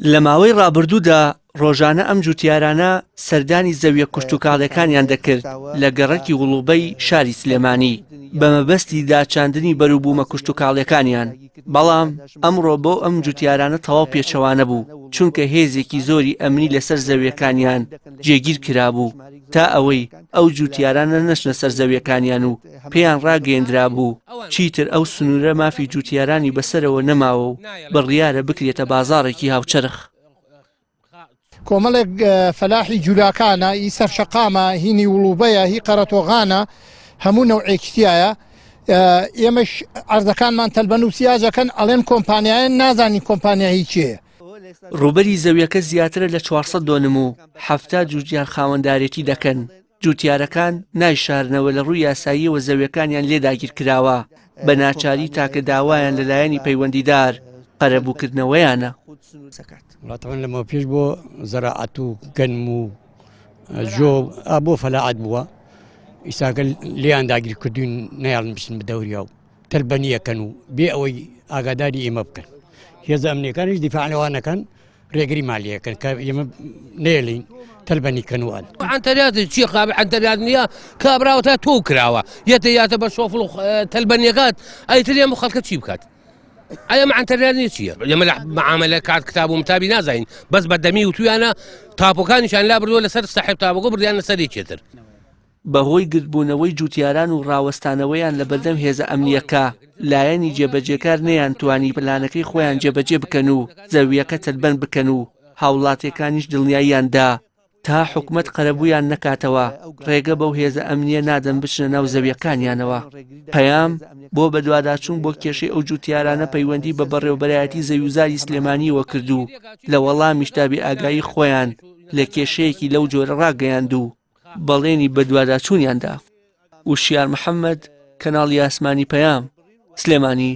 لە ماوەی ڕابردوودا ڕۆژانە ئەم جوتیارانە سەردانی زەویە کشتوکاڵیەکانیان دەکرد لە گەڕەکی وڵوبەی شاری سلێمانی بە مەبەستی داچاندنی بەروبوومە کشتوکاڵیەکانیان، بەڵام ئەمڕۆ بۆ ئەم جوتیارانە تەواو پێچەوانە بوو، چونکە هێزێکی زۆری ئەمنی لەسەر زەویەکانیان جێگیر کرابوو تا ئەوەی ئەو جوتیارانە نەچنە سەر زەویەکانیان و پێیان ڕاگەیەندرابوو چیتر ئەو سنوورە مافی جوتیارانی بەسەرەوە نەماوە و بڕیارە بکرێتە بازاڕێکی هاوچەرخ. کۆمەڵێک فەلاحی جولاکانە ئی سەر شەقامە هینی وڵوبەیە هی قەرەتۆغانە هەموو نەوعێکی تایە ئێمەش ئەردەکانمان تەلبەن و سیاجەکەن ئەڵێن کۆمپانیایە نازانین کۆمپانیا هی کێیە. ڕووبەری زەویەکە زیاترە لە 400 دۆنم و 70 جووتیار خاوەندارێتی دەکەن، جووتیارەکان نایشارنەوە لە ڕووی یاساییەوە زەویەکانیان لێ داگیرکراوە، بە ناچاری تاکە داوایان لە لایەنی پەیوەندیدار قەرەبووکردنەوەیانە. وڵاتەوەن لەمەوە پێش بۆ زەراعەت و گەنم و جۆ بۆ فەلاعەت بووە ئیساکە لیان داگیر کردوین نەیاڵن بچن بە دەوریا و تەلبەنیەکەن و بێ ئەوەی ئاگاداری ئێمە بکەن هێزە ئەمنیەکانیش دیفاع لەوانەکەن ڕێگری مالیەکەن کە ئێمە نێلین تەلبەنی کەنوان عنتەریات چی قابل عنتەریات نییە کابراوە تا تۆ کراوە یەتە یاتە بە شۆفڵ و تەلبەنیەکات ئەیتر ئێمە خەڵکە چی بکات ئەمە عنتەریات نیە چییە ئێمە لە معاملە کات کتاب و متابی نازانین بەس بە دەمی وتویانە تاپۆکانیشان لا بردووە لەسەر سەحب تاپۆکە بردیان لەسەر یەکێتر. بەهۆی گردبوونەوەی جوتیاران و ڕاوەستانەوەیان لەبەردەم هێزە ئەمنییەکە، لایەنی جێبەجێکار نەیانتوانی پلانەکەی خۆیان جێبەجێ بکەن و زەوییەکە تەلبەند بکەن و هاوڵاتییەکانیش دڵنیاییان دا تا حکومەت قەرەبوویان نەکاتەوە ڕێگە بەو هێزە ئەمنییە نادەن بچنە ناو زەوییەکانیانەوە. پەیام، بۆ بەدواداچوون بۆ کێشەی ئەو جوتیارانە پەیوەندی بە بەڕێوەبەرایەتی زەویوزاری سلێمانییەوە کرد و لە وەڵامیشدا بێئاگایی خۆیان لە کێشەیەکی لەو جۆرە ڕاگەیاند و بەڵێنی بەدواداچوونیان دا. وشیار محەمەد، کەناڵی ئاسمانی پەیام، سلێمانی.